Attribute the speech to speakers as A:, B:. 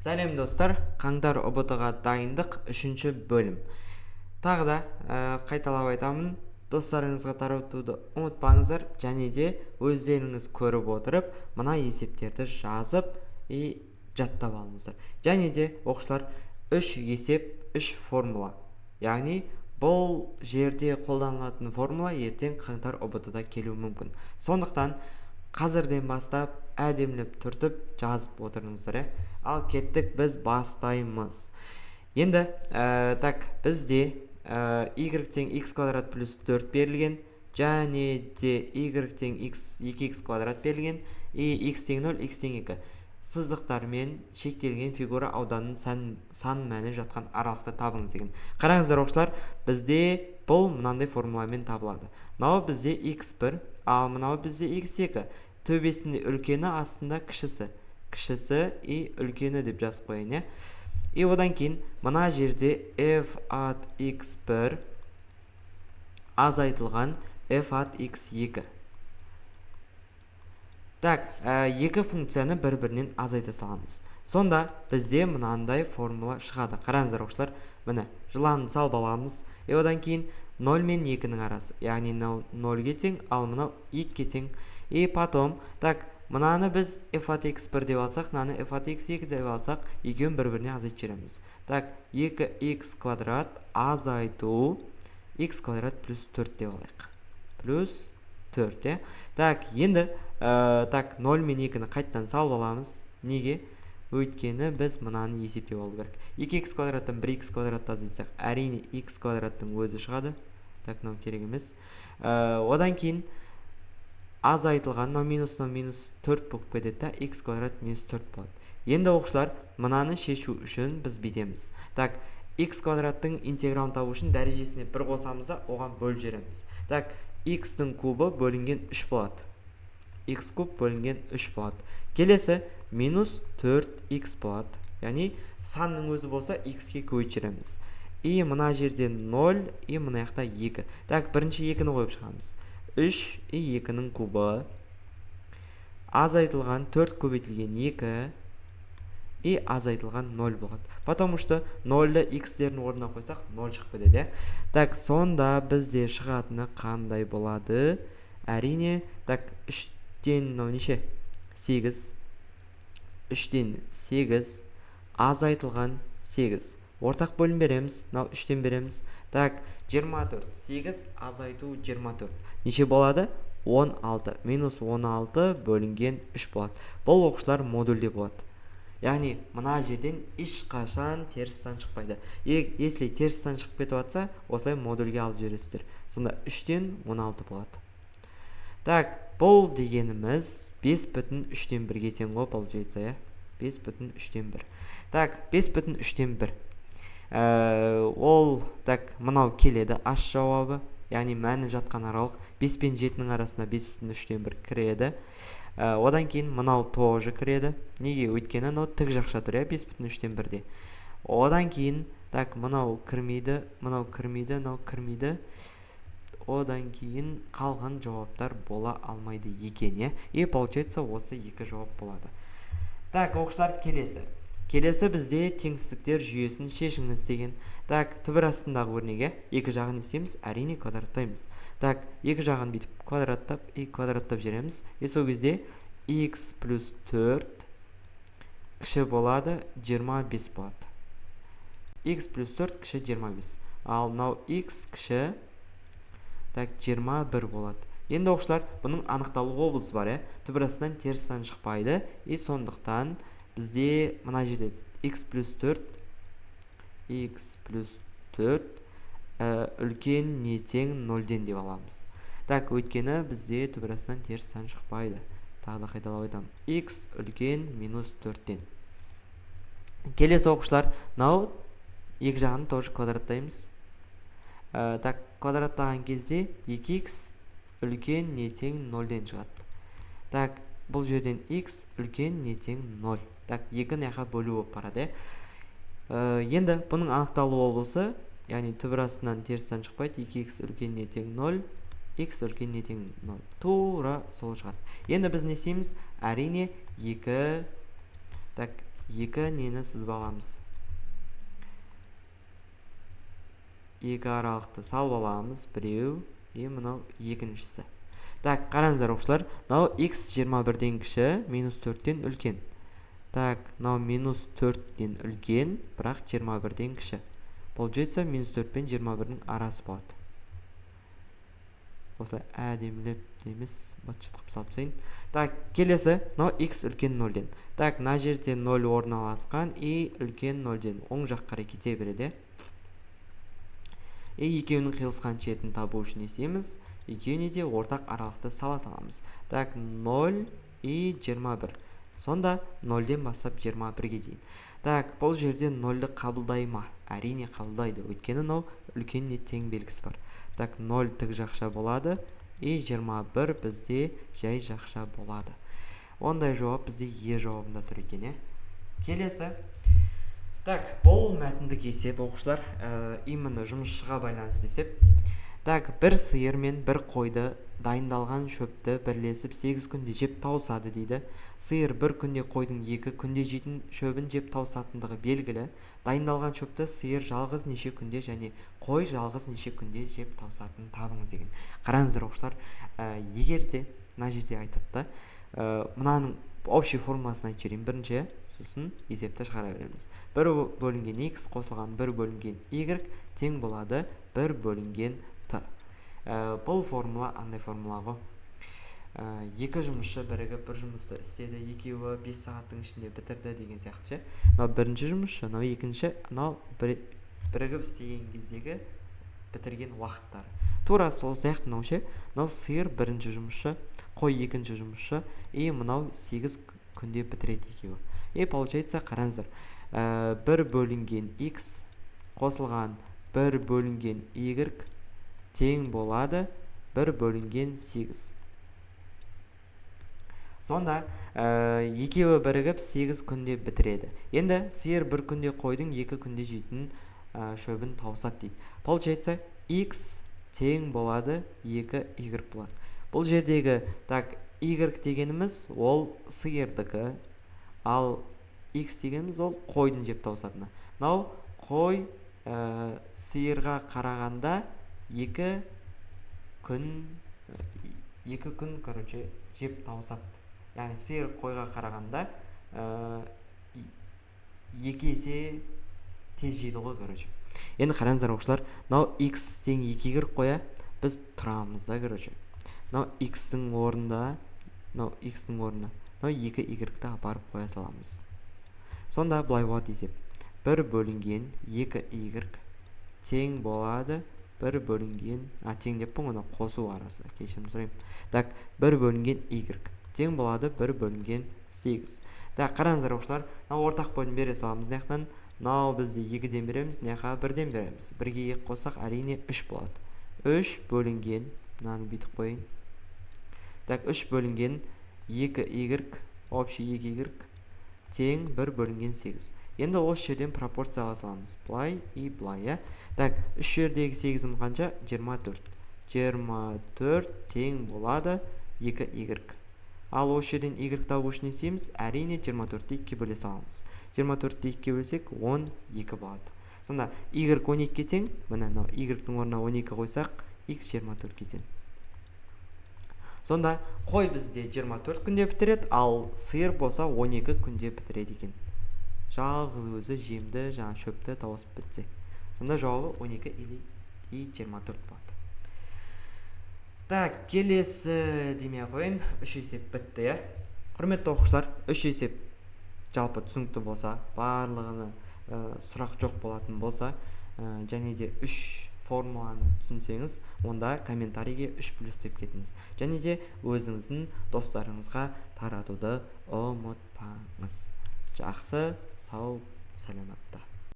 A: Сәлем, достар! Қаңтар ҰБТ-ға дайындық, үшінші бөлім. Тағы да қайталап айтамын, достарыңызға таратуды ұмытпаңыздар және де өздеріңіз көріп отырып, мына есептерді жазып и жаттап алыңыздар. Және де, оқушылар, үш есеп, үш формула, яғни бұл жерде қолданылатын формула ертең қаңтар ҰБТ-да келуі мүмкін. Сондықтан қазірден бастап әдемілеп түртіп жазып отырыңыздар, иә. Ал кеттік, біз бастаймыз енді. Так, бізде y тең x квадрат плюс 4 берілген және де y тең x 2x квадрат берілген и x тең 0, x тең 2. Сызықтармен шектелген фигура ауданының сан мәні жатқан аралықты табыңыз деген. Қараңыздар, оқушылар, бізде бұл мынандай формуламен табылады. Мынау бізде x1, ал мынау бізде x2. Төбесінде үлкені, астында кішісі, кішісі и үлкені деп жазып қояйын, иә. И одан кейін мына жерде f от x1 азайтылған f от x2. Так, екі функцияны бір бірінен азайта саламыз. Сонда бізде мынандай формула шығады. Қараңыздар, оқушылар, міне, жыланды салып аламыз. И одан кейін 0 мен 2-нің арасы, яғни мынау 0-ге тең, ал мынау 2-ге тең. И потом, так, мынаны біз f от x1 деп алсақ, мынаны f от x2 деп алсақ, екеуін бір біріне азайтып жібереміз. Так, 2x квадрат азайту x квадрат плюс 4 деп алайық, плюс 4, иә. Так, енді так, 0 мен 2-ні қайтадан салып аламыз. Неге? Өйткені біз мынаны есептеп алу керек. 2x квадраттан 1x квадратты азайтсақ, әрине, x квадраттың өзі шығады. Так, мынау керек емес. Одан кейін азайтылған мынау минус, мынау минус 4 болып кетеді да, x квадрат минус 4 болады. Енді, оқушылар, мынаны шешу үшін біз бүйтеміз. Так, x квадраттың интегралын табу үшін дәрежесіне бір қосамыз да, оған бөліп жібереміз. Так, x-тің кубы бөлінген 3 болады, x куб бөлінген 3 болады. Келесі минус 4x болады, яғни санның өзі болса, x-ке көбейтіп жібереміз. И мына жерде 0, и мына жақта 2. Так, бірінші 2-ні қойып шығамыз. 3 и 2-нің кубы азайтылған 4 көбейтілген 2 и азайтылған 0 болады, потому что 0-ді x-тердің орнына қойсақ, 0 шығып кетеді, иә. Так, сонда бізде шығатыны қандай болады? Әрине, так, 3-тен мынау неше? 8. 3-тен 8 азайтылған 8. Ортақ бөлім береміз, мынау 3-тен береміз. Так, 24. 8 азайту 24 неше болады? 16. Минус 16 бөлінген 3 болады. Бұл, оқушылар, модульде болады, яғни мына жерден ешқашан теріс сан шықпайды. Если теріс сан шығып кетіп жатса, осылай модульге алып жібересіздер. Сонда 3-тен 16 болады. Так, бұл дегеніміз 5 бүтін үштен бірге тең ғой, получается, иә, 5 бүтін үштен бір. Так, 5 бүтін үштен бір. Ол, так, мынау келеді аш жауабы, яғни мәні жатқан аралық 5 пен 7-нің арасында 5 бүтін үштен бір кіреді. Одан кейін мынау тоже кіреді. Неге? Өйткені мынау тік жақша тұр, иә, 5 бүтін үштен бірде. Одан кейін, так, мынау кірмейді, мынау кірмейді, мынау кірмейді. Одан кейін қалған жауаптар бола алмайды екен, иә. И получается, осы екі жауап болады. Так, оқушылар, келесі бізде теңсіздіктер жүйесін шешіңіз деген. Так, түбір астындағы өрнек, иә. Екі жағын не істейміз? Әрине, квадраттаймыз. Так, екі жағын бүйтіп квадраттап и квадраттап жібереміз. И сол кезде x плюс 4 кіші болады 25 болады. X плюс 4 кіші 25, ал мынау x кіші, так, 21 болады. Енді, оқушылар, бұның анықталу облысы бар, иә. Түбір астынан теріс сан шықпайды, и сондықтан бізде мына жерде x плюс 4, x плюс 4 үлкен не тең нөлден деп аламыз. Так, өйткені бізде түбір астынан теріс сан шықпайды. Тағы да қайталап айтамын: x үлкен минус 4-тен. Келесі, оқушылар, мынау екі жағын тоже квадраттаймыз. Так, квадраттаған кезде 2x үлкен не тең нөлден шығады. Так, бұл жерден x үлкен не тең 0. Так, екі мына жаққа бөлу болып барады, иә. Енді бұның анықталу облысы, яғни түбір астынан теріс сан шықпайды, 2x үлкен не тең 0, x үлкен не тең 0, тура сол шығады. Енді біз не істейміз? Әрине, 2, так. Екі нені сызып аламыз? Екі аралықты салып аламыз. Біреу, и мынау екіншісі. Так, қараңыздар, оқушылар, мынау x 21-ден кіші, минус 4-тен үлкен. Так, мынау минус 4-тен үлкен, бірақ 21-ден кіші. Получается, минус 4 пен 21-дің арасы болады. Осылай әдемілеп емес, быт-шыт қылып салып тастайын. Так, келесі, мынау x үлкен 0-ден. Так, мына жерде 0 орналасқан и үлкен 0-ден оң жаққа қарай кете береді. И екеуінің қиылысқан шетін табу үшін не істейміз? Екеуіне де ортақ аралықты сала саламыз. Так, 0 и 21. Сонда 0-ден бастап 21-ге дейін. Так, бұл жерде 0-ді қабылдай ма? Әрине қабылдайды. Өйткені мынау үлкен не тең белгісі бар. Так, 0 тік жақша болады и 21 бізде жай жақша болады. Ондай жауап бізде Е жауабында тұр екен, е? Келесі. Так, бұл мәтіндік есеп, оқушылар, именно жұмысшыға байланысты есеп. Так, бір сиыр мен бір қойды дайындалған шөпті бірлесіп 8 күнде жеп тауысады дейді. Сиыр бір күнде қойдың 2 күнде жейтін шөбін жеп тауысатындығы белгілі. Дайындалған шөпті сиыр жалғыз неше күнде және қой жалғыз неше күнде жеп тауысатынын табыңыз деген. Қараңыздар, оқушылар, егер де мына жерде айтады да, мынаның общий формуласын айтып жіберейін бірінші, сосын есепті шығара береміз. 1 бөлінген x қосылған 1 бөлінген y тең болады 1 бөлінген t. Бұл формула андай формула ғой. Екі жұмысшы бірігіп бір жұмысты істеді, екеуі 5 сағаттың ішінде бітірді деген сияқты ше. Мынау бірінші жұмысшы, мынау екінші, мынау бірігіп істеген кездегі бітірген уақыттары. Тура сол сияқты мынау ше, мынау сиыр бірінші жұмысшы, қой екінші жұмысшы, и мынау 8 күнде бітіреді екеуі. И получается, қараңыздар, 1 бөлінген x қосылған 1 бөлінген y тең болады 1 бөлінген 8. Сонда екеуі бірігіп 8 күнде бітіреді. Енді сиыр бір күнде қойдың 2 күнде жейтін шөбін тауысады дейді. Получается, x тең болады 2 y болады. Бұл жердегі, так, y дегеніміз ол сиырдікі, ал x дегеніміз ол қойдың жеп тауысатыны. Мынау қой сиырға қарағанда 2 күн, короче, жеп тауысады. Яғни сиыр қойға қарағанда 2 есе тез жейді ғой, короче. Енді қараңыздар, оқушылар, мынау x тең 2 y қоя, біз тұрамыз да, короче. Мынау x-тің орнында, мынау x-тің орнына, мынау 2 y-ті апарып қоя саламыз. Сонда былай болады есеп. 1 бөлінген 2 y тең болады 1 бөлінген, тең деппін ғой, қосу арасы, кешірім сұраймын. Так, 1 бөлінген y тең болады 1 бөлінген 8. Так, қараңыздар, оқушылар, мынау ортақ бөлім бере саламыз мына жақтан. Мынау бізде 2-ден береміз, мына жаққа 1-ден береміз. 1-ге 2 қоссақ, әрине 3 болады. 3 бөлінген, мынаны бүйтіп қояйын. Так, 3 бөлінген 2 y, общий 2 y тең 1 бөлінген 8. Енді осы жерден пропорция ала саламыз. Былай и былай, иә. Так, 3 жердегі 8-ім қанша? 24. 24 тең болады 2 y. Ал осы жерден y табу үшін не істейміз? Әрине 24-ті 2-ге бөле саламыз. 24-ті 2-ге бөлсек 12 болады. Сонда y 12-ге тең, міне мынау y-тің орнына 12 қойсақ, x 24-ге тең. Сонда қой бізде 24 күнде бітіреді, ал сиыр болса 12 күнде бітіреді екен. Жалғыз өзі жемді, жаңа шөпті тауысып бітсе. Сонда жауабы 12 или 24 болады. Так, келесі демей қояйын, 3 есеп бітті, иә. Құрметті оқушылар, 3 есеп жалпы түсінікті болса, барлығына сұрақ жоқ болатын болса, және де 3 формуланы түсінсеңіз, онда комментарийге 3 плюс деп кетіңіз. Және де өзіңіздің достарыңызға таратуды ұмытпаңыз. Жақсы, сау, саламатта.